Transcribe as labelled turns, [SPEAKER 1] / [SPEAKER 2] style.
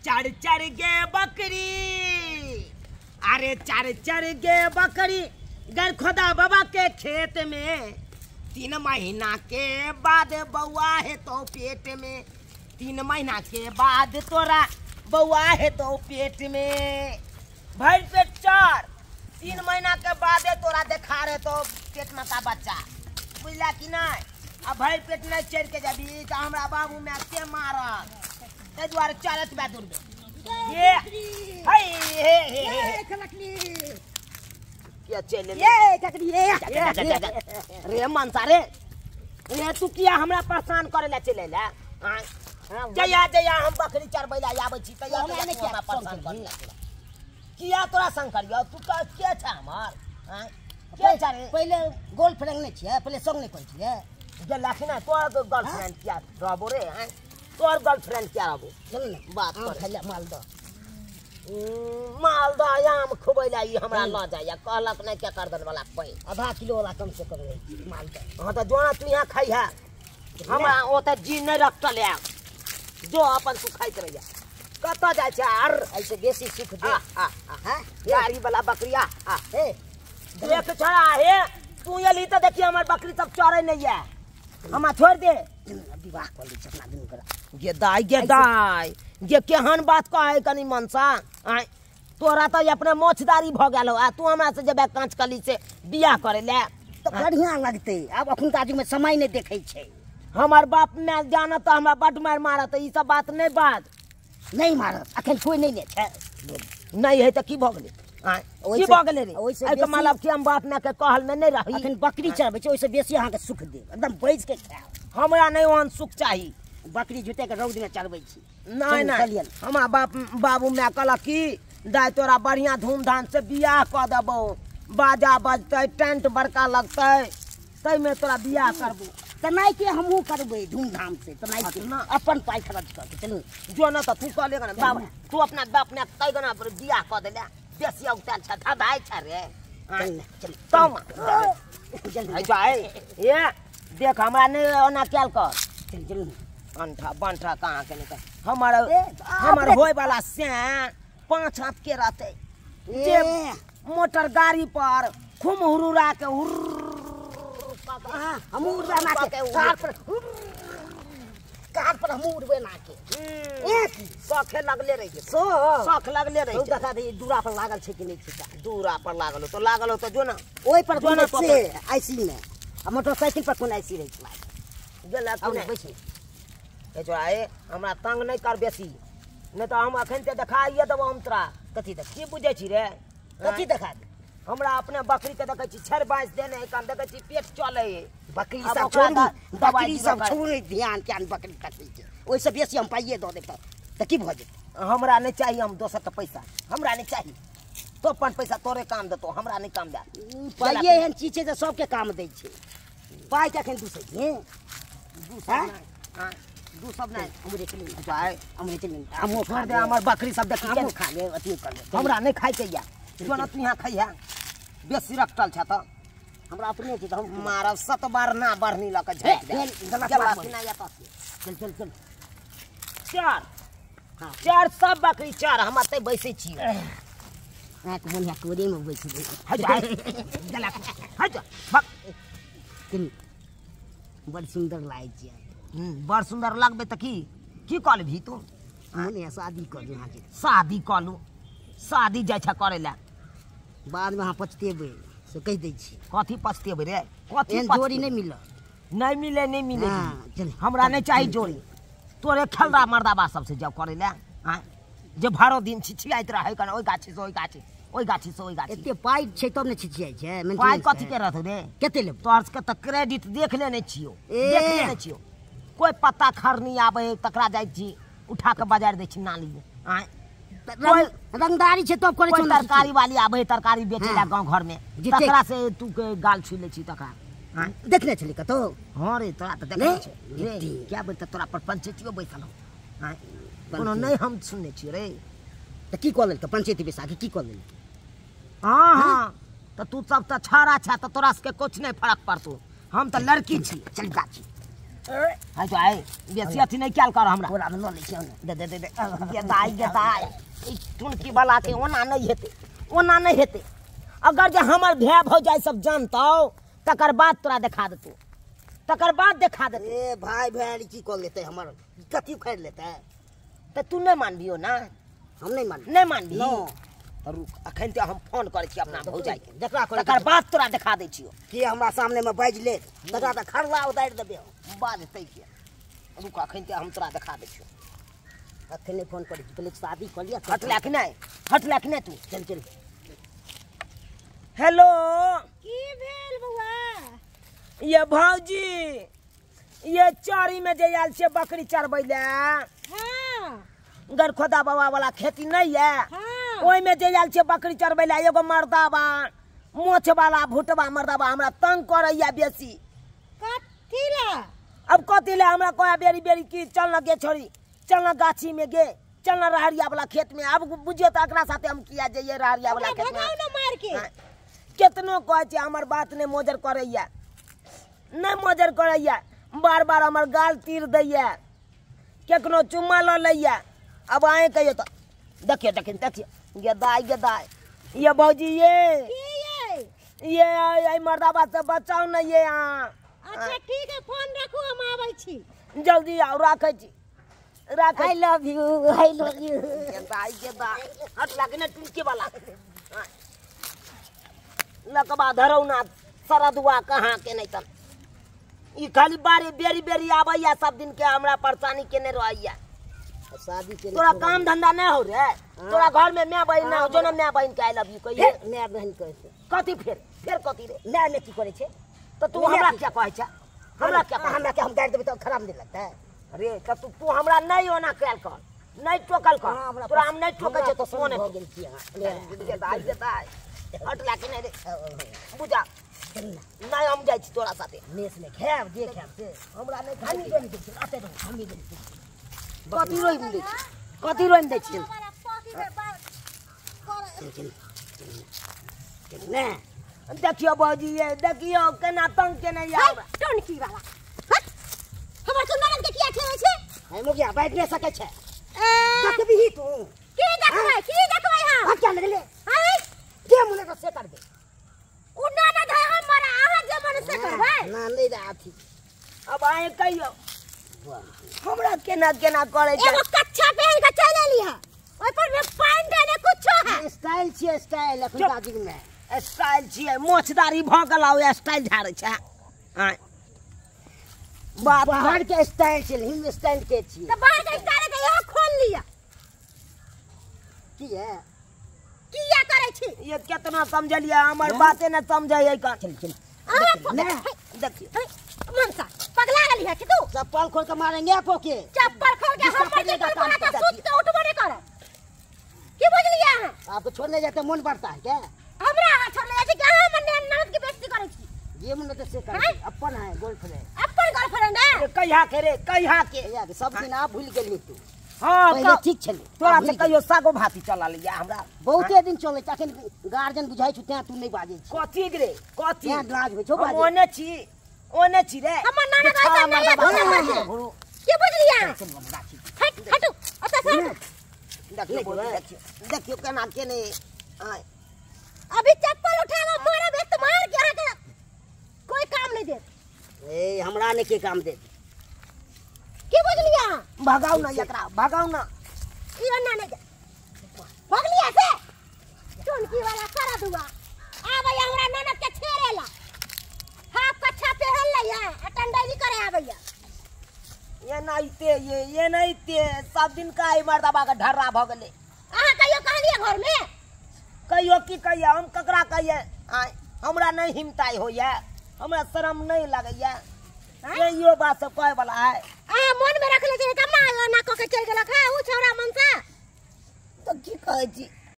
[SPEAKER 1] चढ़ चढ़ गे बकरी, अरे चढ़ चढ़ गे बकरी गर खोदा बाबा के खेत में, 3 महीना के बाद बउआ है तो पेट में, 3 महीना के बाद तोरा बउआ है तो पेट में, भर पेट चर, 3 महीना के बाद तोरा देखा रहे तो पेट में का बच्चा, बुझला कि नहीं? आ भर पेट नहीं चढ़ के जबी तो हमरा बाबू में के मारत, ताहि दुआरे चलत बा दूर ये हे हे हे किया चल
[SPEAKER 2] ये ककड़ी ये
[SPEAKER 1] रे मनसा रे, ये तू किया हमरा परेशान करे ला चले ला? जया जया हम बकरी चरबै ला आबै छी तया हमरा परेशान करे ला किया तोरा संग करियो? तू का के छ हमर? हां के छ रे?
[SPEAKER 2] पहिले गर्लफ्रेंड नै छियै, पहिले संग नै करै छियै।
[SPEAKER 1] गेला कि ना तोर गर्लफ्रेंड किया रहबो रे? हां तोर गर्लफ्रेंड किया रहबो?
[SPEAKER 2] चल न
[SPEAKER 1] बात कर
[SPEAKER 2] खाली मालदह
[SPEAKER 1] मालदह आम खुबै ला ई हमरा ल जाइया, कहलक नै के कर दन वाला पानि
[SPEAKER 2] आधा किलो वाला कम से कम रहै मालदह।
[SPEAKER 1] हां त जोना तू यहाँ खाइहा, हमरा ओतऽ जी नै रखतल या, जो अपन तू खाइत रहिया। कतऽ जाइ छै? आर
[SPEAKER 2] ऐसे बेसी सुख दे।
[SPEAKER 1] आ आ
[SPEAKER 2] हां
[SPEAKER 1] गाड़ी वाला बकरिया आ
[SPEAKER 2] हे
[SPEAKER 1] देख छड़ा हे, तू एली तऽ देखी हमर बकरी सब चरै नै या, हमरा छोड़ दे।
[SPEAKER 2] विवाह कऽ लै छी अपना दुनू गोरा।
[SPEAKER 1] गे दाइ गे दाइ गे केहन बात कहै कनी मनसा? आँय तोरा तऽ अपने मोछदारी भऽ गेल हो आ तू हमरा से जेबै काँच कली से बियाह करै लए
[SPEAKER 2] तऽ बढ़िआँ लगतै। आब अखुनका युगमे समय नहि देखै छै।
[SPEAKER 1] हमर बाप माय जानत तऽ हमरा बड्ड मारि मारत, ई सब बात नहि बाज।
[SPEAKER 2] नहि मारत, अखन छोड़ि नहि ने छै।
[SPEAKER 1] नहि है तऽ की भऽ गेलै? आँय की भऽ गेलै रे?
[SPEAKER 2] ओहिसँ
[SPEAKER 1] एहिके मतलब कि हम बाप मायके कहलमे नहि रही?
[SPEAKER 2] अखन बकरी चरबै छै, ओहिसँ बेसी अहाँके सुख देब, एकदम बैसके खायब।
[SPEAKER 1] हमरा नहि ओहन सुख चाही।
[SPEAKER 2] बकरी जुटे के रौदमे चरबै छी।
[SPEAKER 1] नहीं नहीं, हमरा बाप बाबू माय कहलक कि दाइ तोरा बढ़िआँ धूमधाम से बियाह कऽ देबौ, बाजा बजतै, टेंट बड़का लगतै, ताहिमे तोरा बियाह करबौ।
[SPEAKER 2] तेनाहिते हमहूँ करबै धूमधाम से, तेनाहिते अपन पाइ खर्च कऽ के। चलू
[SPEAKER 1] जो न तऽ तू कऽ ले गना बाप, तू अपना बाप माय तै गना पर बियाह कऽ देले, बेसी औताल छ धधाइ छ रे।
[SPEAKER 2] चल
[SPEAKER 1] तम ये देख हमरा नहि ओना कयल कर।
[SPEAKER 2] चल चलू
[SPEAKER 1] अंठा बंठा कहाँ के निकल। हमर हमर होय वाला से 5 हाथ के रहते, जे मोटर गाड़ी पर खूब हुरुरा के हुर
[SPEAKER 2] हम उड़बे ना के कार पर, कार पर हम उड़बे ना के
[SPEAKER 1] शौखे लगले रही, शौख लगले रही।
[SPEAKER 2] देखा दे दूरा पर लागल छै कि नहि छै?
[SPEAKER 1] दूरा पर लागल हो तो लागल हो तो जो ना
[SPEAKER 2] ओहि पर जो ना से आईसी में, आ मोटरसाइकिल पर कोन आईसी रहै छै?
[SPEAKER 1] गेला कि नहि?
[SPEAKER 2] बैस
[SPEAKER 1] ए छोड़ा ए हमरा तंग नहि कर बेसी, नहि तऽ हम अखन ते देखाइए देबौ हम तोरा।
[SPEAKER 2] कथी देख
[SPEAKER 1] की बुझै छी रे?
[SPEAKER 2] कथी देखा दे?
[SPEAKER 1] हमरा अपने बकरी के देखै छी छड़ बाँस देने है, कन देखै छी पेट चलै है।
[SPEAKER 2] बकरी सब छोड़ू, बकरी सब छोड़ू, ध्यान क्या बकरी कटै छै, ओहिसँ बेसी हम पाइए दऽ देब तऽ की भऽ जेतै?
[SPEAKER 1] हमरा नहि चाही हम दोसर के पैसा, हमरा नहि चाही। तो अपन पैसा तोरे काम देतौ, हमरा नहि काम दे।
[SPEAKER 2] पाइए एहन चीज छै जे सबके काम दै छै। पाइ के अखन दूसै छी?
[SPEAKER 1] दू सब नहि
[SPEAKER 2] हमरे चलि हमरे चलि
[SPEAKER 1] हमो छोड़ दे। हमर बकरी सब देखी
[SPEAKER 2] हमो खा ले, अथी कर ले।
[SPEAKER 1] हमरा नहि खाइके या जो न तू यहाँ खइहा, बेसी रखटल छ तऽ
[SPEAKER 2] हमरा अपने छै तऽ हम
[SPEAKER 1] मारब 7 बार ना बढ़नी लऽ के झटि दे।
[SPEAKER 2] चल चल चल
[SPEAKER 1] चार चार सब बकरी चार, हम एतै बैसै छी।
[SPEAKER 2] अहाँके मोन है कोरेमे बैस
[SPEAKER 1] हट।
[SPEAKER 2] बड़ सुन्दर लागै छै।
[SPEAKER 1] बड़ सुन्दर लगबै तऽ की की कऽ लेबही तू?
[SPEAKER 2] मोन है शादी कऽ लू। अहाँके
[SPEAKER 1] शादी कऽ लू? शादी जाइ छ करै लए,
[SPEAKER 2] बादमे अहाँ पछतेबै से कहि दै छी।
[SPEAKER 1] कथी पछतेबै रे? कथी
[SPEAKER 2] जोड़ी नहि मिलत?
[SPEAKER 1] नहि मिले, नहि मिले। हमरा नहि चाही जोड़ी। तोरे खेलरा मर्दाबा सबसे जाउ करै लए, आँय जे भरो दिन छिछियाइत रहै कन ओहि गाछी से ओहि गाछी, ओहि गाछी से ओहि गाछी।
[SPEAKER 2] एते पाइ छै तब ने छिछियाइ छै।
[SPEAKER 1] पाइ कथी के रहतौ रे?
[SPEAKER 2] कते लेबै?
[SPEAKER 1] तोहर सबके तऽ क्रेडिट देख लेने छियौ, देख लेने छियौ। कोइ पत्ता खरनी आबै है तकरा जाइ छी उठा के बाजार दै छी नाली में। आँय
[SPEAKER 2] रंगदारी छै तब करै छै।
[SPEAKER 1] तरकारी वाली आबै है तरकारी बेचै लए गाँव घर में, तकरा से तू के गाल छू लै छी तकरा।
[SPEAKER 2] देखने छली कतौ?
[SPEAKER 1] हाँ रे तोरा तऽ देखने छै रे। क्या बेर तऽ तोरा पर पंचैतियो बैसल हौ। आँय कोनो नहि हम सुनने छियै रे।
[SPEAKER 2] तऽ की कऽ लेलकै पंचैती बैसा के? की कऽ लेलकै?
[SPEAKER 1] हाँ हाँ तऽ तू सब तऽ छाड़ा छा तऽ तोरा सबके कुछ नहि फरक पड़तौ, हम तऽ लड़की छी।
[SPEAKER 2] चल गाछी
[SPEAKER 1] हाय तो आए बेसी अथी नहीं कैल कर हमरा
[SPEAKER 2] बोरा में ल लै छियौ
[SPEAKER 1] दे दे दे दे गेदाय गेदाय ई टुनकी वाला के ओना नहीं हेतै ओना नहीं हेतै। अगर जे हमर भाय भौजाई सब जानतौ तकर बाद तोरा देखा देतौ तकर बाद देखा देतौ।
[SPEAKER 2] ए भाई भाई की कर लेतै हमर कथी उखाड़ि लेतै?
[SPEAKER 1] त तू नहीं मानबियो ना?
[SPEAKER 2] हम नहीं मानबी।
[SPEAKER 1] नहीं मानबी? त रुक अखन त हम फोन करै छी अपना भौजाई के
[SPEAKER 2] जकरा करै
[SPEAKER 1] तकर बाद तोरा देखा दै छियो।
[SPEAKER 2] के हमरा सामने में बाजि ले तकरा त खरला उतारि देबै हम।
[SPEAKER 1] बाजतै के रुक अखन त हम तोरा देखा दै छियो।
[SPEAKER 2] अखन नहीं फोन करै छी पहिले शादी कऽ लिअ।
[SPEAKER 1] हटला कि नहीं हटला कि नहीं तू?
[SPEAKER 2] चल चल।
[SPEAKER 1] हेलो
[SPEAKER 3] की भेल बौआ?
[SPEAKER 1] ये भौजी ये चरी में जे आयल छै बकरी चरबै ले।
[SPEAKER 3] हां
[SPEAKER 1] गरखोदा बाबा वाला खेती नहीं है।
[SPEAKER 3] हां
[SPEAKER 1] ओहिमे जे आयल छै बकरी चरबै ले एगो मर्दाबा मोछ वाला भुटबा मर्दाबा हमरा तंग करैया बेसी।
[SPEAKER 3] कथी ला?
[SPEAKER 1] अब कथी ला हमरा कहे बेरी बेरी की चल न गे छोरी चल न गाछी में गे चल न रहरिया वाला खेत में। अब बुझियो त एकरा साथे हम किया जइए रहरिया वाला खेत में?
[SPEAKER 3] भगाउ न मार के।
[SPEAKER 1] केतनो कहै छै हमर बात नहीं मोजर करैया नहीं मोजर करैया बार बार हमर गाल तीर दैया केकनो चुम्मा ल लैया। अब आए कहियो तो देखियो देखियो देखियो गेदाय गेदाय ये भौजी ये की ये ये मर्दाबा से बचाओ न ये।
[SPEAKER 3] अच्छा ठीक है फोन रखू हम आबै छी।
[SPEAKER 1] जल्दी आओ राखै छी राखै।
[SPEAKER 2] I love you I love you.
[SPEAKER 1] गेदाय गेदाय हट लागे न टुनके वाला लकबा धरौ ना सरदुआ कहाँ के नहीं तन ई खाली बारी बेरी बेरी आबैया सब दिन के हमरा परेशानी केने रहैया।
[SPEAKER 2] शादी के
[SPEAKER 1] तोरा काम धंधा नहीं हो रे? तोरा घर में my बहिन ना हो जो ना my बहिन के I love you कहिए?
[SPEAKER 2] My बहिन कहै छै।
[SPEAKER 1] कथी फिर फिर कथी रे?
[SPEAKER 2] My ने की करै छै?
[SPEAKER 1] तो तू हमरा क्या कहै छै? हमरा क्या
[SPEAKER 2] हमरा के हम गारि देबै त खराब नहीं लगतै?
[SPEAKER 1] अरे त तू तू हमरा नहीं ओना कैल कर नहीं टोकल कर तोरा हम नहीं टोकै छै तो सोने
[SPEAKER 2] भऽ गेल छी।
[SPEAKER 1] गेदाय गेदाय हट लागे नहीं रे बुझा नहीं हम जाइ छी तोरा साथे
[SPEAKER 2] मेस में खायब जे खायब से
[SPEAKER 1] हमरा नहीं
[SPEAKER 2] हम
[SPEAKER 1] खाइ।
[SPEAKER 2] दै छी आते रहू हम दै छी।
[SPEAKER 1] कथी रोइम दै छी कथी रोइम दै छी? देखियो भौजी ये देखियो केना तंग केने आब
[SPEAKER 3] टोनकी वाला हट हमर तो ननद के किया छेड़ै छै?
[SPEAKER 2] है मुगिया बैठ नहीं सकै छै। देखबही तू
[SPEAKER 3] की देखबै की देखबै हम?
[SPEAKER 2] हट क्या लगले
[SPEAKER 3] हाय
[SPEAKER 2] के मुने से करबे?
[SPEAKER 3] उ ननद है हमर अहाँ जे मन से करबै
[SPEAKER 2] ना नहीं रे अथी।
[SPEAKER 1] अब आए कहियो हमरा केना केना करै छै?
[SPEAKER 3] एगो कच्छा पहन के चल एली है ओइ पर में पैंट ने कुछो है।
[SPEAKER 2] स्टाइल छियै स्टाइल अखुनका युग में
[SPEAKER 1] स्टाइल छियै मोछदारी भ गेल ओ स्टाइल झाड़ै छै। आय बात
[SPEAKER 2] बाहर के स्टाइल छै हम स्टाइल के छियै।
[SPEAKER 3] त बाहर के स्टाइल के इहो खोल लिया
[SPEAKER 2] की है
[SPEAKER 3] किया करै छी?
[SPEAKER 1] ये केतना समझलियै हमर बाते न समझै है का।
[SPEAKER 2] चल चल
[SPEAKER 1] देखियो
[SPEAKER 3] मनसा पगला गेली है कि तू?
[SPEAKER 2] चप्पल खोल के मारेंगे आपको के।
[SPEAKER 3] चप्पल खोल के हम पर चप्पल खोला के सुत के उठबो नहीं करब। की बुझलियै अहाँ?
[SPEAKER 2] आपको छोड़ने जाते मन बढ़ता है क्या?
[SPEAKER 3] हमरा अहाँ छोड़ने जाइ छी कि अहाँ हमर ननद के बेइज्जती करै छी?
[SPEAKER 2] जे मन त से कर अपन है गर्लफ्रेंड
[SPEAKER 3] अपन गर्लफ्रेंड है
[SPEAKER 1] कहिया के रे कहिया के
[SPEAKER 2] सब दिन आप भूल गेलियै तू।
[SPEAKER 1] हां
[SPEAKER 2] पहिले ठीक छलै
[SPEAKER 1] तोरा से कहियो सागो भाती चला लिया हमरा
[SPEAKER 2] बहुते दिन चलै छै अखन गार्जियन बुझाइ छु तें तू नहीं बाजै छी।
[SPEAKER 1] कथी रे कथी
[SPEAKER 2] तें लाज होइ छौ बाजै।
[SPEAKER 1] ओने छी ओने छी रे
[SPEAKER 3] हमर ननद ऐसा नहीं है की बुझलियै? हट हटू ओतऽ से
[SPEAKER 1] देखियो देखियो देखियो केना केने आय
[SPEAKER 3] अभी चप्पल उठावा मारब एक मार के अहाँ के कोई काम नहीं देत।
[SPEAKER 2] ए हमरा ने के काम देत?
[SPEAKER 3] की बुझलियै?
[SPEAKER 1] भगाउ ना एकरा भगाउ ना
[SPEAKER 3] ई ना नहीं भगलिया से टोनकी वाला सारा दुआ आबै हमरा ननद के छेड़ेला हाफ कच्छा पहन लैया आ टंडाई करे आबैया।
[SPEAKER 1] ये नाइते ये नाइते सब दिन का आई मर्दाबा के ढर्रा भ गेलै।
[SPEAKER 3] अहाँ कहियो कहलियै घर में?
[SPEAKER 1] कहियो की कहिया हम ककरा कहिए? आय हमरा नहीं हिमताई होइया हमरा शरम नहीं लगैया ये बात सब कहे वाला है।
[SPEAKER 3] अहाँ मन में रखले छी तब ना ना क के चलि गेलक है उ छौड़ा मनसा।
[SPEAKER 1] तो की कहै छी?